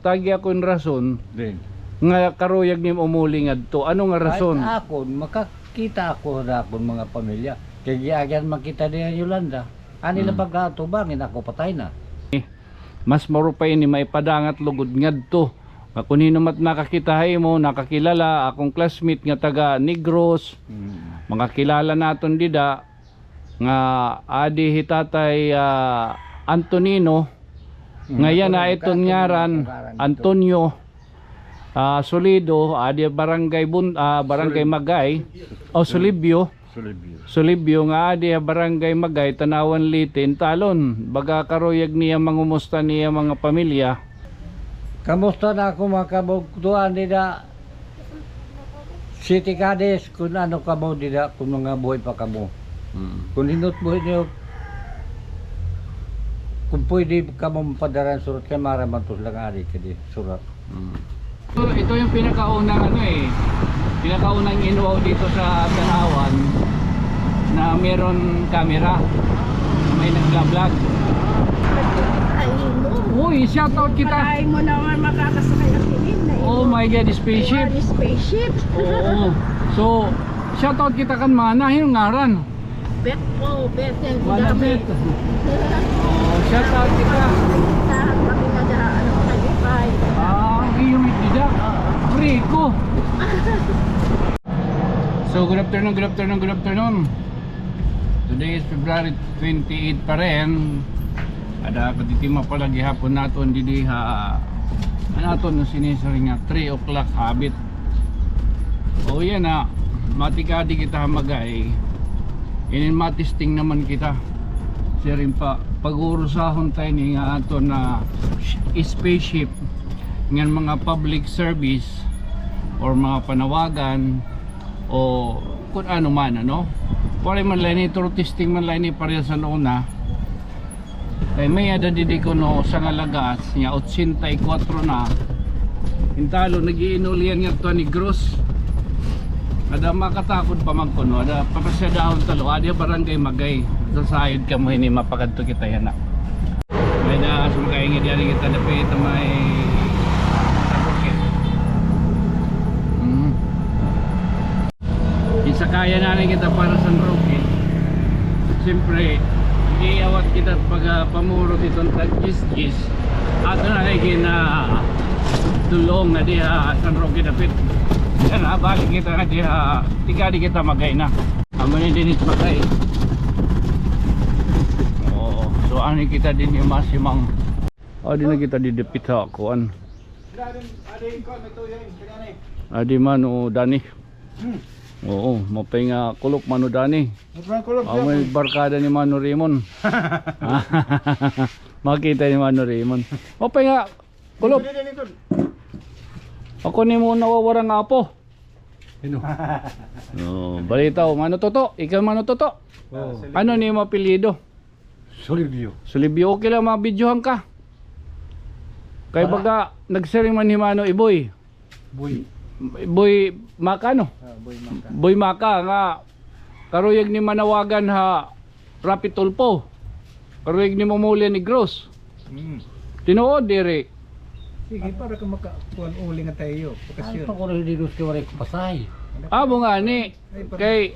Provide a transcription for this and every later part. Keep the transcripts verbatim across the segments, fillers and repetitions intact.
Tagi ako hin rason nga karuyag nim umuli ngadto. Ano nga rason? Akon, makakita ako ha akon mga pamilya. Kay giagyan man kita ni Yolanda. Ani la pag-atubangin ako, patay na. Mas maupay ini maipadangat lugod ngadto. Nga kun hin-o man it nakakita ha imo, nakakilala, akon classmate nga taga Negros, makakilala naton dida, nga adi hi Tatay, ah, Antonino, nga yana iton ngaran, Antonio, ah, Solido, adi ha Barangay Bun-, ah, Barangay Magay, o Solibio. Solibio. Solibio nga adi ha Barangay Magay, Tanauan, Leyte, intalon. Baga karuyag niya mangumusta niya mga pamilya. Kamusta na ako, mga kabugtuan dida? City Cadiz, kun ano kamo dida, kun mga buhi pa kamo. Kun hin-o it buhi niyo, kun pwede kamo mapadara hin surat kay maaram man tos lang adi kadi surat. So, ito yung pinakaunang ano eh, pinakaunang inuwaw dito sa Tanauan na meron camera. May nagla-vlog. Ay, mo. Uy, shout out kita. Ay mo naman makakasakay ng kilig na ito. Oh my God, spaceship. Spaceship. Oo. So, shout out kita kan mana, hin-o ngaran? Bet po, Bet. Mana Bet. Oh, shout out kita. Sa kami na da, ano, kalipay. Ah, ang iyo may tidak. Rico. So, good afternoon, good afternoon, good afternoon. Today is February twenty-eight pa rin. Ada katitima pala gihapon naton didi ha, ano, aton na sinisiring nga three o'clock habit. O, yana, matikadi kita ha Magay. Inin matisting naman kita. Siring pa, pag-uurusahon ta ini nga aton na spaceship ngan mga public service or mga panawagan o kun ano man, ano. Waray man la ini, through testing man la ini, parehas han una. Kay may-ada didi kuno sangalagas nga otsenta y kuwatro na. Intalon, nag-iinulian ngadto ha Negros. Ada makatakod pa man kuno, ada papasyadahon ta la, adi ha Barangay Magay. Sasayod kamo hini, mapakadto kita yana. May-ada sumakay ngadi, adi kita dapit ha may San Roque. Mm. Gisakayan na kita para San Roque. Siyempre, iawat kita pag, ah, pamurot iton tag-gis-gis. Ato na lagi na dulong na diha San Roque dapit. Yana, balik kita na diha. Tikadi kita Magay na. Amo ni dinhi Magay. Oo. So, ani kita dinhi, mas imang. Adi na kita didi dapit ha kuan. Adi Mano Dani. Oo, maupay nga kulop, Mano Dani. Maupay nga kulop, amo ni barkada ni Mano Raymond. Makita ni Mano Raymond. Maupay nga kulop. Ako nimo nawawara nga apo. Sino? No, balitaw, Mano Toto. Ikaw, Mano Toto. Oo. Ano nimo apelyido? Solibio. Solibio, okay lang, mabidyohan ka. Kay baga, nagsiring man hi Mano Iboy. Boy. Boy Maka, no? Ah, Boy Maka. Boy Maka, nga karuyag ni manawagan ha Raffy Tulfo. Karuyag ni mamuli ha Negros. Hmm. Tinuod, diri. Sige, para ka makakuan uli nga tayo. Ano pa ko rin Negros kay waray ko pasahe? Amo ngani, kay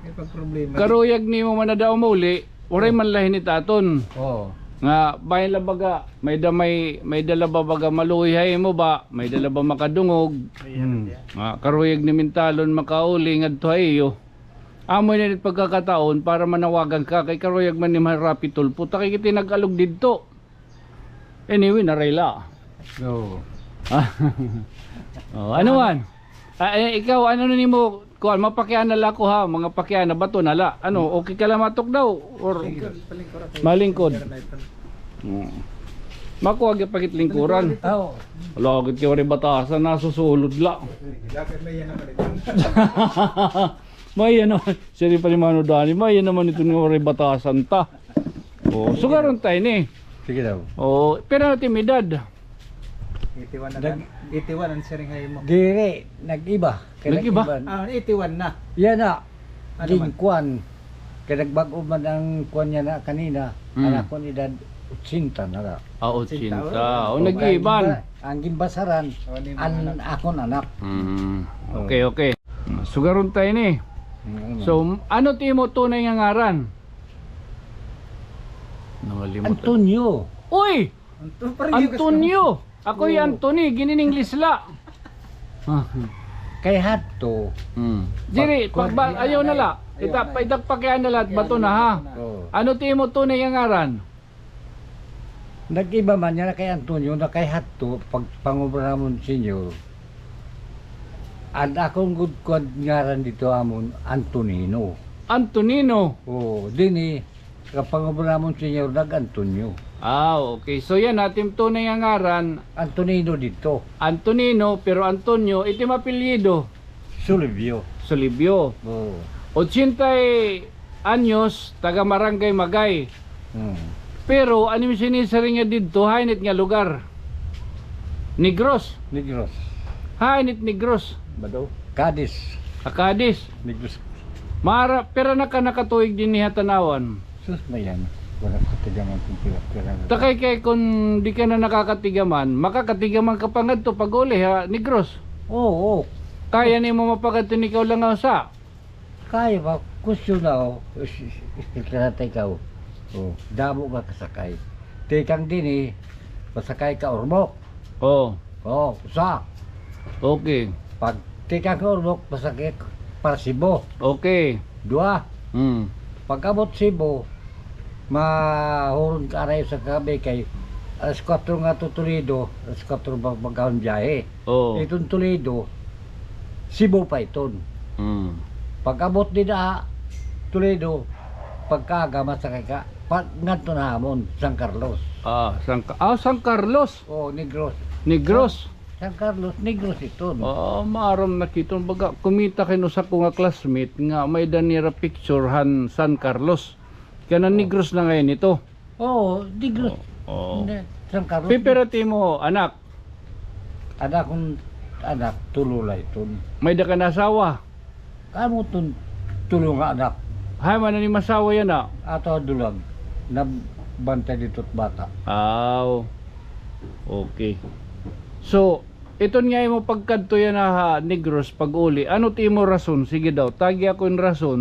May pagproblema. Karuyag nimo man na daw muli, waray man la hini it aton. Oo. Nga, bahin la baga, may da may, may da la ba baga maluoy ha imo ba, may da la ba makadungog. Ayan, ayan. Nga, karuyag nimo intalon makauli ngadto ha iyo. Amo ini it pagkakataon para manawagan ka, kay karuyag man nimo ha Raffy Tulfo. Ta kay kita nag-alog didto. Anyway, naray la. Oo. Ah, oh, ano man? Ah, eh, ikaw, ano na nimo? Kuan, mapakiana la ako ha, mga pakiana, bato na la. Ano, okay ka la matukdaw? Or malingkod? Mm. Makuha gyud pa kit lingkuran. Oo. Lagi kay waray batasan, nasusulod la. May ano, siri pa ni Mano Dani, may ano naman ito nga waray batasan ta. Oh, sugaron ta ini. Sige daw. Oh, pero natin edad. Eighty-one na. Eighty-one an siring ha imo. Diri, nag-iba. Nag-iba? Ah, eighty-one na. Yana. Ano man? Ginkuan. Kay nagbag-o man an kuan niya na kanina. Mm. An akon edad, Otsinta na la. Ah, otsinta. O, nag-iiban. An gin-, an ginbasaran, an akon anak. Mm. Okay, okay. Sugaron ta ini. Mm. So, ano it imo tunay nga ngaran? Nangalimot. Antonio. Uy! Anto-, Antonio! Ako hi Anthony, gin-English la. Ah. Kay hadto. Hmm. Diri, pag-, pagba-, ayaw na la. Ayaw na. Ita, ita pakiana la, bato na ha. Oo. Ano it imo tunay nga ngaran? Nag-iba man yana kay Antonio na kay hadto, pag pangobra namon, Senyor. An akon gud kuan ngaran didto amon, Antonino. Antonino? Oo, dinhi, Kapangubra namon, Senyor, nag-Antonio. Ah, okay. So, yana it im tunay nga ngaran. Antonino didto. Antonino, pero Antonio, it im apelyido? Sulibio. Sulibio. Oo. Ochenta anyos, taga Barangay Magay. Hmm. Pero, an im sinisiring nga didto, hain it nga lugar? Negros. Negros. Hain it Negros? Bado. Cadiz. Ah, Cadiz. Negros. Mara, pira na ka nakatuig dinhi ha Tanauan? Sus, may-ada. Wala ko katigaman kon pira, pira na. Takay kay kon di ka na nakakatigaman, makakatigaman ka pa ngadto pag-uli ha Negros. Oo, oo. Kaya nimo mapagadto hin ikaw la nga usa? Kaya ba? Kusyon na, o. Is-, is-, explicar ta ikaw. O, damo nga kasakay. Tikang dinhi, pasakay ka Ormoc. Oo. Oo, usa. Okay. Pag tikang ka Ormoc, pasakay ka para Cebu. Okay. Dua. Hmm. Pag-abot Cebu, mahuron ka aray usa ka gab-i kay alas kuwatro ngadto Toledo, alas kuwatro ba pagkahon biyahe. Oo. Iton Toledo, Cebu pa iton. Hmm. Pag-abot dida, Toledo, pagkaaga masakay ka, pa, ngadto na ha amon, San Carlos. Ah, San Ca-, ah, San Carlos. Oh, Negros. Negros. San Carlos, Negros iton. Ah, maaram na kiton. Baga, kumita kay usa ko nga classmate nga may-ada nira picture han San Carlos. Kanan Negros na ngay-an ito. Oo, Negros. Oo, oo. San Carlos. Pipira it imo anak? An akon anak, tulo la iton. May-ada ka na asawa? Kamo iton tulo nga anak. Hain man an im asawa yana? Ato ha Dulag. Nagbantay didto it bata. Aw. Okay. So, iton nga imo pagkadto yana ha Negros pag-uli, ano it imo rason? Sige daw, tagi ako hin rason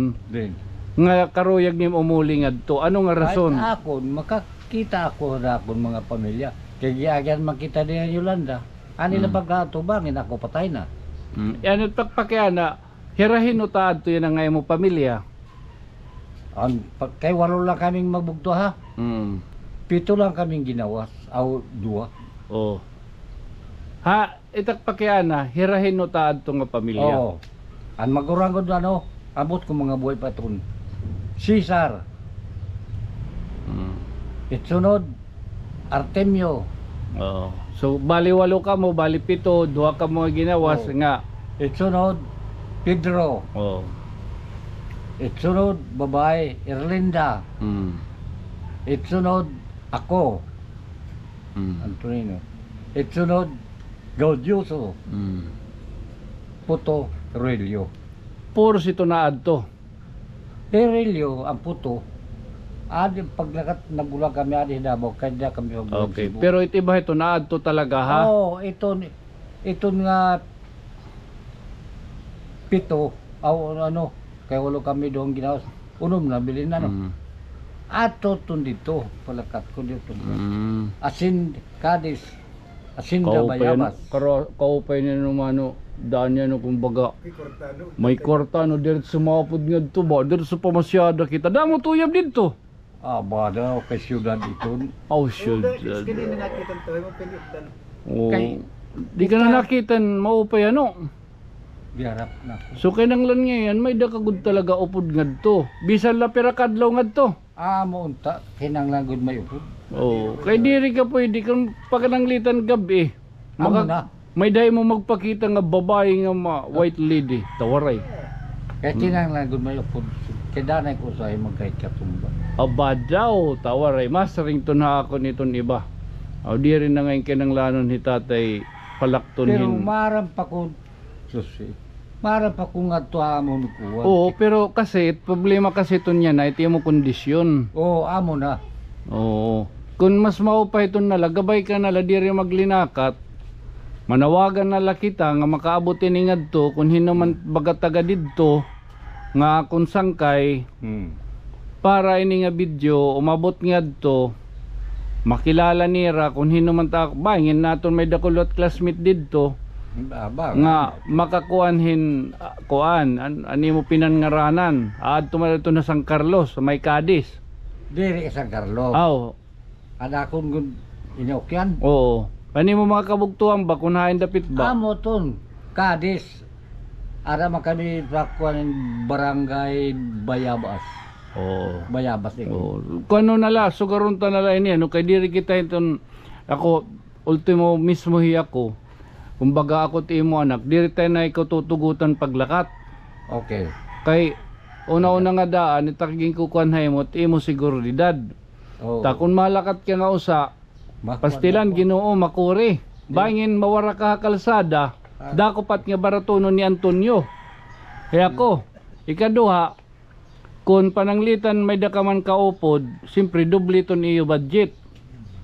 nga karuyag nim umuli ngadto. Ano nga rason? Ay, akon, makakita ako ha akon mga pamilya. Kay giagihan man kita dinhi ha Yolanda. Ani la pagkatubangan, ako patay na. Mm. Ano it pagpakiana, hira hin-o it aadto yana nga imo pamilya? An, pa-, kay walo la kaming mabugto, ha? Mm. Pito la kaming ginawas, aw, duha. Oo. Ha, it ak pakiana, hira hin-o it aadto nga pamilya? Oo. An mag-urang gud, ano, ambot ko mga buhay pa iton. Cesar. Mm. It sunod, Artemio. Oo. So, bali walo kamo, bali pito, duha kamo nga ginawas nga. It sunod, Pedro. Oo. It sunod, babae, Erlinda. Mm. It sunod, ako. Mm. Antonino. It sunod, Gaudioso. Mm. Puto, Relio. Puros ito naadto. Relio, an puto. Adi, paglakat, nagula kami adi ha Davao, kay dida kami pag-uwi. Okay. Pero it iba ito, naadto talaga, ha? Oo, iton, iton nga pito, aw, ano, kay walo kami duha nga ginawas. Unom na, bilin na, no? Mm. Adto iton didto, palakat ko didto. Mm. Asin, Cadiz. Hacienda Bayabas. Kaupay, ano, kara-, kaupay niya naman, ano, daan niya, ano, kumbaga, may kwarta, ano, diretso maupod ngadto ba? Diretso pamasyada kita. Damo it uyab didto. Ah, bada, kay syudad iton. Aw, syudad. Oo. Di ka na nakita, maupay, ano? Biarap na ako. So, kinahanglan ngay-an, may-ada ka gud talaga upod ngadto. Bisan la pira ka adlaw ngadto. Amo unta, kinahanglan gud may upod. Oo. Kay diri ka pwede kon pakananglitan gab-i. Amo na. May-ada imo magpakita nga babaye nga ma-, white lady. Tawaray. Kay kinahanglan gud may upod. Kay danay ko usahay magkahit katumba. Aba daw, tawaray. Masiring iton ha akon iton iba. Aw, diri na ngay-an kinahanglanon hi tatay palakton hin. Pero maaram pa ko Sus, eh. Maaram pa ko ngadto ha amon kuan. Oo, pero kasi, problema kasi iton yana, it imo kondisyon. Oo, amo na. Oo. Kun mas maupay iton na la, gabay ka na la diri maglinakat. Manawagan na la kita nga makaabot ini ngadto, kun hin-o man baga taga didto, nga akon sangkay, hmm, para ini nga video umabot ngadto, makilala nira kun hin-o man ta, bangin naton may-ada ko liwat classmate didto, ah, ba, nga makakuan hin, ah, kuan, an-, ano imo pinanngaranan? Aadto man didto na San Carlos, may Cadiz. Diri San Carlos. Aw. An akon gun-, inukyan. Oo. An imo mga kabugtoan ba, kun hain dapit ba? Amo ton, Cadiz. Ara man kami sa kuan, Barangay Bayabas. Oo. Bayabas, eh. Oo. Kuno na la, sugaron ta na la ini, ano, kay diri kita iton, ako, ultimo mismo hi ako. Kumbaga, ako ti imo anak, diri ta na ikaw tutugotan paglakat. Okay. Kay, una-una nga daan, ita ginkukuan ha imo, ti imo seguridad. Oo. Ta kun malakat ka nga usa, pastilan, Ginoo, makuri. Bangin mawara ka ha kalsada, dako pa it nga baratonon ni Antonio. Kay ako, ikaduha, kun pananglitan may-ada ka man kaupod, siyempre, doble iton iyo budget.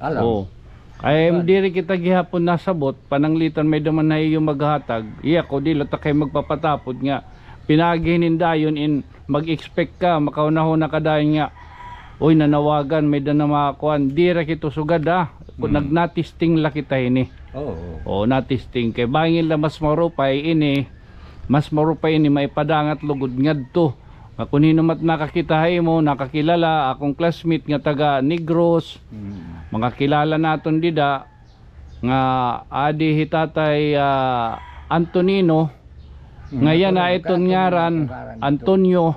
Alam. Oo. Ay, diri kita gihapon nasabot, pananglitan may-ada man ha iyo maghatag, iya ko, di la ta kay magpapatapod nga pinaagi hinin dayon in mag-expect ka, makahunahuna ka dayon nga, uy, nanawagan, may-ada na mga kuan, diri kita sugad, ha. Kun nag-, natisting la kita ini. Oo. Oo, natisting. Kay bangin la mas marupay ini, mas marupay ini maipadangat lugod ngadto. Nga kun hin-o man it nakakita ha imo, nakakilala, akon classmate nga taga Negros, mga kilala naton dida, nga adi hi Tatay, ah, Antonino, nga yana iton ngaran, Antonio,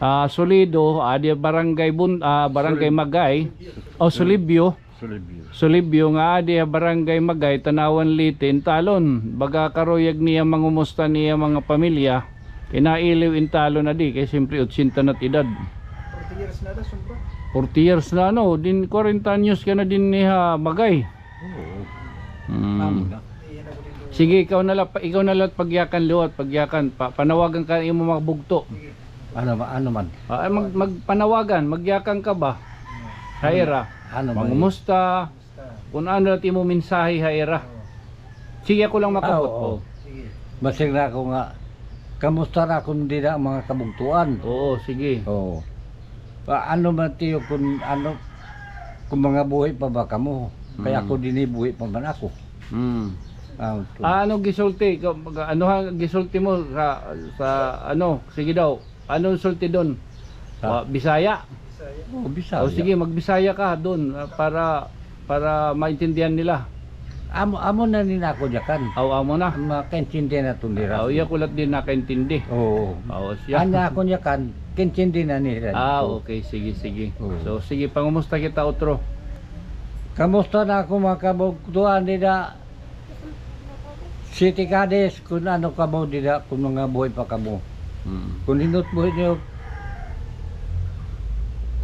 ah, Solido, adi ha Barangay Bun-, ah, Barangay Magay, o Solibyo. Solibyo. Solibyo nga adi ha Barangay Magay, Tanauan, Leyte, intalon. Baga karuyag niya mangumusta niya mga pamilya. Kinailiw intalon na di, kay siyempre, otsenta na it edad. Forty years na da, sobra. Forty years na, ano, din kwarenta anyos ka na dinhi ha Magay. Oo. Hmm. Amo na. Sige, ikaw na la, pa-, ikaw na la pagyakan liwat, pagyakan, pa-, panawagan ka imo mga bugto. Ano ma-, ano man? Ah, mag-, magpanawagan, magyakan ka ba? Ha ira. Ano man? Mangumusta? Kun ano la it imo mensahe ha ira. Sige, ako lang makabot. Ah, oo. Sige. Basig na ako nga, kamusta na akon dida mga kabugtoan? Oo, sige. Oo. Ah, ano man tiyo kun ano, kun mga buhi pa ba kamo? Kay ako dinhi buhi pa man ako. Hmm. Ah, ito. Ah, ano gisulti? Ikaw, mag-, ano ha, gisulti mo sa, sa ano? Sige daw. Ano sulti dun? Sa Bisaya? Oo, Bisaya. O sige, magbisaya ka dun, ah, para, para maintindihan nila. Amo, amo na ni ako yakan. Aw, amo na. Makaintindi na tun dira. Aw, iya ko lat din nakaintindi. Oo. Aw, siya. An akon yakan, kaintindi na nira. Ah, okay. Sige, sige. Oo. So, sige, pangumusta kita, utro. Kamusta na ako, mga kabugtoan, dida? City Cadiz, kun ano kamo dida, kun mga buhi pa kamo. Hmm. Kun hin-o it buhi niyo,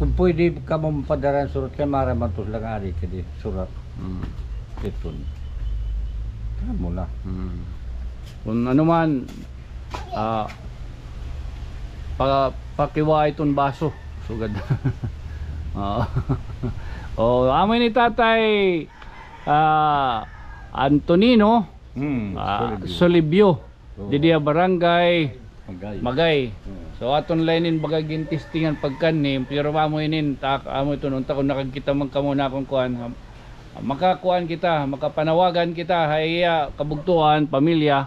kun pwede kamo mapadara hin surat kay mara man tos la nga adi kadi surat. Hmm. Iton. Kamo la. Hmm. Kun ano man, ah, pa-, pakiwa iton baso. Sugad. Oo. Oh, amo ini Tatay, ah, Antonino. Hmm, ah, Solibyo. Solibyo. Oo. Didi ha Barangay Magay. Magay. Hmm. So, aton la inin baga gintestingan pagkanhi, pero amo inin, ta-, amo iton, unta kun nakagkita man kamo nakon kuan, ha, makakuan kita, makapanawagan kita, ha iya kabugtoan, pamilya,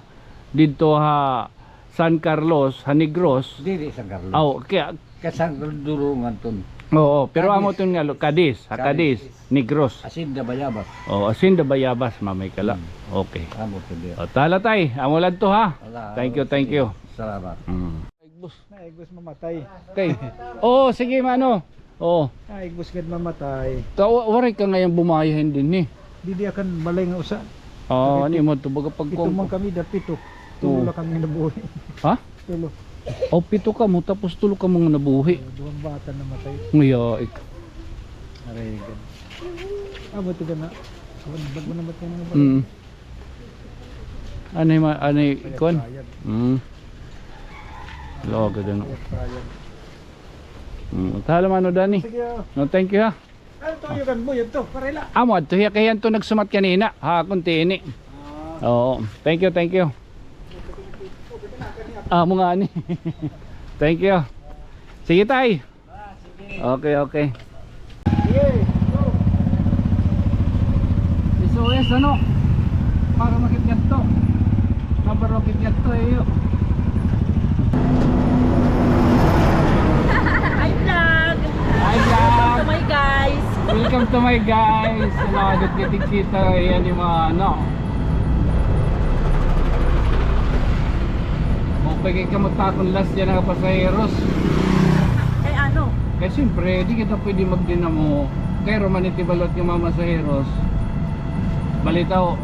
didto ha San Carlos, ha Negros. Dili San Carlos. Aw, kaya Kasang duro ngadton. Oo, pero amo ton nga lo-, Cadiz, ha Cadiz, Negros. Hacienda Bayabas. Oo, Hacienda Bayabas, mamay ka la. Hmm. Okay. Amo ton diya. O, tala tay, amo la adto ha. Ala, thank you, thank you. Salamat. Mm. Naigbos mamatay. Okay. Oo, sige, mano. Oo. Naigbos gad mamatay. Ka-, wa-, waray ka ngay-an bumayahin dinhi. Didi ha akon balay nga usa. Ah, ano mo ito, baga pagkuha. Pito man kami, da pito. Tulo la kami nabuhi. Ha? Tulo. O, pito kamo, tapos tulo kamo nga nabuhi. Duhang bata namatay. Ngayaik. Aray, gad. Ah, ba't gana? Awan, bag mo namatay na nga ba? Mm. Ano yung ma-, ano yung kuwan? Mm. Lo, gad ano. Mm. Tala, mano, Dani. Sige, ah. No, thank you, ha. Ano to, yugan mo, yun to, parela. Amo adto hiya kay adto nagsumat kanina. Ha, kuntini. Oo. Thank you, thank you. Amo ngani. Thank you. Sige, tay. Okay, okay. Sige, go. S O S, ano? Para makit ngadto. Para makit ngadto, iyo. Hi, vlog! Hi, vlog! Welcome to my guys! Welcome to my guys! Ano, dito kita, yan yung mga, ano. Okay, kay kamo takon last yan nga pasaheros. Kay ano? Kay siyempre, di kita pwede magdinamo. Kay romaniti balot nga mga pasaheros. Balitaw.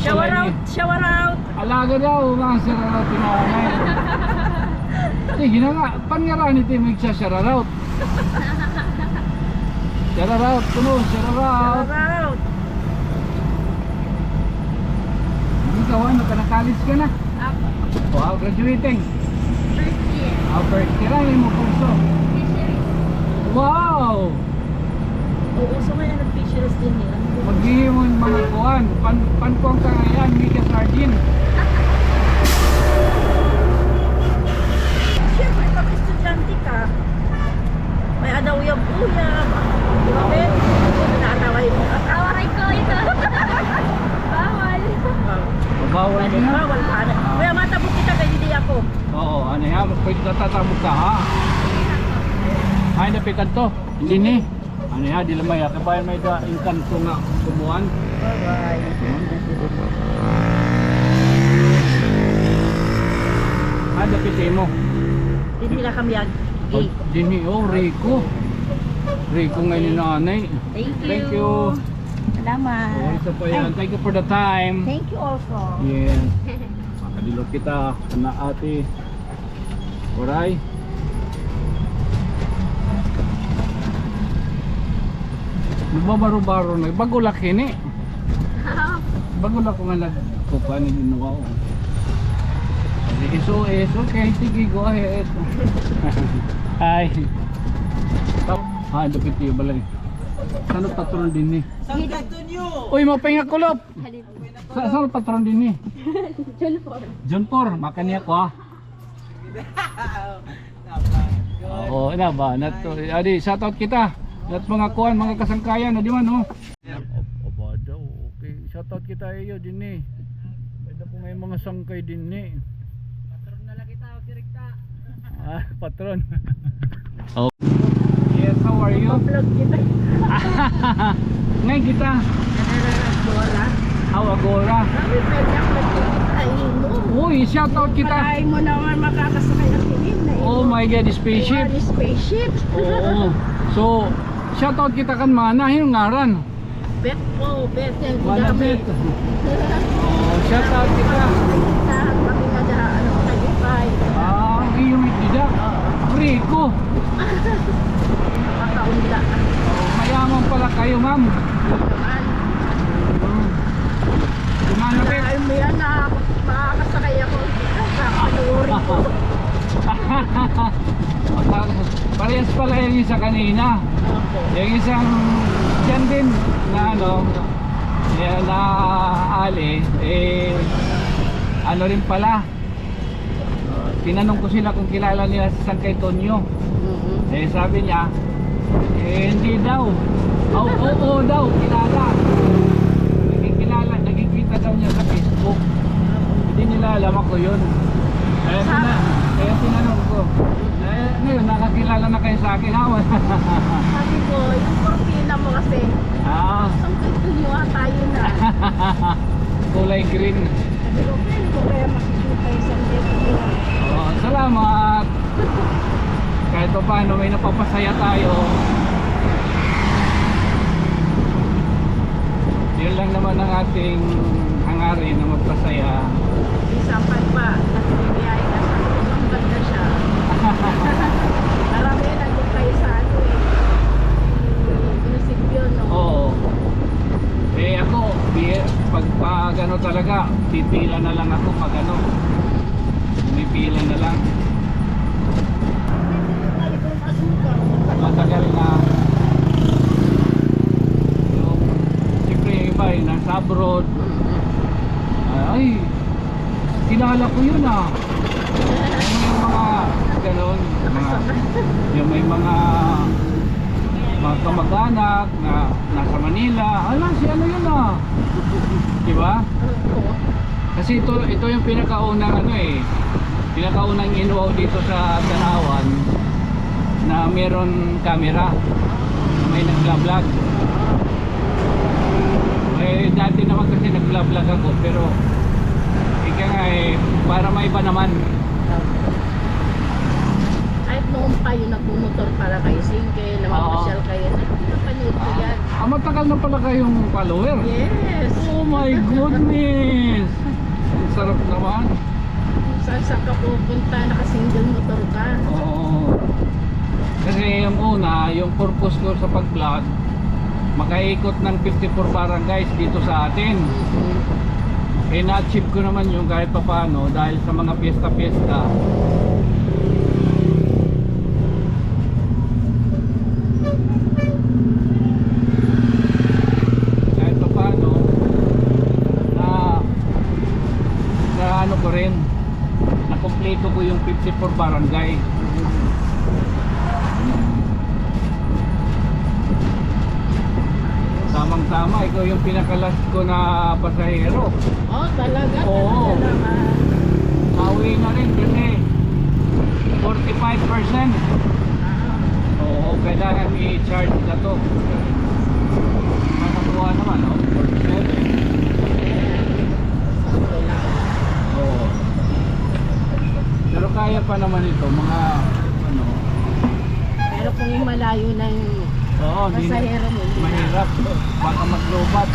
Shower out, shower out. Alaga daw, mga shower out, tinanay. Sige na nga, pan nga rani ti magsha-shower out. Shower out, kuno, shower out. Shower out. Ikaw, ano ka na, college ka na? Apo. Wow, graduating. First year. Ah, first year. Ano yung kurso? Fisheries. Wow! Oo, so kaya nag-fisheries din eh. Ano yun? Maghihimo hin mga kuan. Pan, pankuan ka ngayon, mega sardine. Siyempre, pag estudyante ka, may ada uyab-uyab. Di ba, Ben? Nataway mo. Awaray ko ito. Bawal. Bawal na. Bawal pa na. Kaya matabok kita kay hindi ako. Oo, ano yan? Pwede natatabok ka, ha? Ay, napitan to. Dinhi. Ano ya, di lamay, ah, kabayan may da, engkanto nga kumuan. Bye-bye. Ah, dapit imo. Dinhi la kami agi. Oh, dinhi, oh, Rico. Rico nga ni nanay. Thank you. Thank you. Salamat. Oh, isa pa yan. Ay. Thank you for the time. Thank you also. Yes. Makadilot kita, na ate. Waray. Nagbabaro-baro na. Bag-o la kini. Bag-o la ko nga nagkukuha ni Ginoo. S O S, okay, sige, go ahead. Ay. Ha, dapit iyo balay. San-o patron dinhi? San Antonio. Uy, mapinga kulop. Sa, san-o patron dinhi? John Paul. John Paul, makaniya ko, ha. Oo, na ba? Nato, adi, shout out kita. Nat mga kuan, mga kasangkayan, adi man, oh. Ab-, aba daw, okay. Shout out kita iyo dinhi. May da ko ngay mga sangkay dinhi. Patron na la kita, direkta. Ah, patron. Oh. Yes, how are you? Vlog kita. Ngay kita. Agora. Aw, Agora. Kami pwede ako nagkikita imo. Uy, shout out kita. Palay mo naman makakasakay ako din na imo. Oh my God, spaceship. Kuan, spaceship. Oo. So, shout out kita kan mana, hin-o ngaran? Bet po, Bet. Mana Bet? Oh, shout out kita. Sa kami nga da, ano, Tagipay. Ah, ang iyo may dida. Oo. Rico. Makaunda. Oh, mayaman pala kayo, ma'am. Naman. Hmm. Kumana, Bet. Ay, may anak. Makakasakay ako. Sa kalurin ko. Parehas pala yung isa kanina. Opo. Yung isang, diyan din na ano, yan, na ali, eh, ano rin pala. Tinanong ko sila kung kilala nila si San Kay Tonyo. Mm-mm. Eh, sabi niya, eh, hindi daw. Oo, oo daw, kilala. Nagkikilala, nagkikita daw niya sa Facebook. Hindi nila alam ako yun. Kaya, sa tina-, kaya tinanong ko. Eh, ngayon, nakakilala na kayo sa akin, ha? Sabi ko, yung kurtina mo kasi, ah, ang gusto mo, ah, tayo na. Kulay green. Sabi ko, "Pwede ko kaya makikita yung San Pedro?" Oh, salamat. Kahit pa paano, may napapasaya tayo. Yun lang naman ang ating hangarin, na magpasaya. Minsan pa, nagbibiyahe ka sa ibang banda siya. Karamihan nandun kayo sa ano eh, munisipyo, no? Oo. Eh, ako, di, pag, pag ano talaga, pipila na lang ako pag ano. Pipila na lang. Matagal na. Ay, nasa abroad. Ay, kilala ko yun, ah. Yung mga ganon, mga, yung may mga, mga kamag-anak na nasa Manila. Ala, si ano yun, ah? Di ba? Kasi ito, ito yung pinakaunang ano eh, pinakaunang inuaw dito sa Tanauan na meron camera, may nagla-vlog. Eh, dati naman kasi nagla-vlog ako, pero ika nga eh, para may iba naman. Kahit noon pa yung nagmumotor para kayo, single, namamasyal kayo, napanood ko yan. Ah, matagal na pala kayong follower? Yes. Oh my goodness! Ang sarap naman. Saan, saan ka pupunta? Naka-single motor ka. Oo. Kasi yung una, yung purpose ko sa pag-vlog, makaikot ng fifty-four barangays dito sa atin. Eh, na-achieve ko naman yung kahit papaano dahil sa mga piyesta-piyesta. Kahit papaano, na, na ano ko rin, nakumpleto ko yung fifty-four barangay. Tamang-tama, ikaw yung pinaka-last ko na pasahero. Oh, talaga? Oo. Talaga naman. Pauwi na rin kasi forty-five percent. Oo, kailangan i-charge na to. Makakuha naman, oh, forty-seven. Sakto lang. Oo. Pero kaya pa naman ito, mga ano. Pero kung malayo na yung pasahero mo, hindi na. Mahirap. Baka maglobat.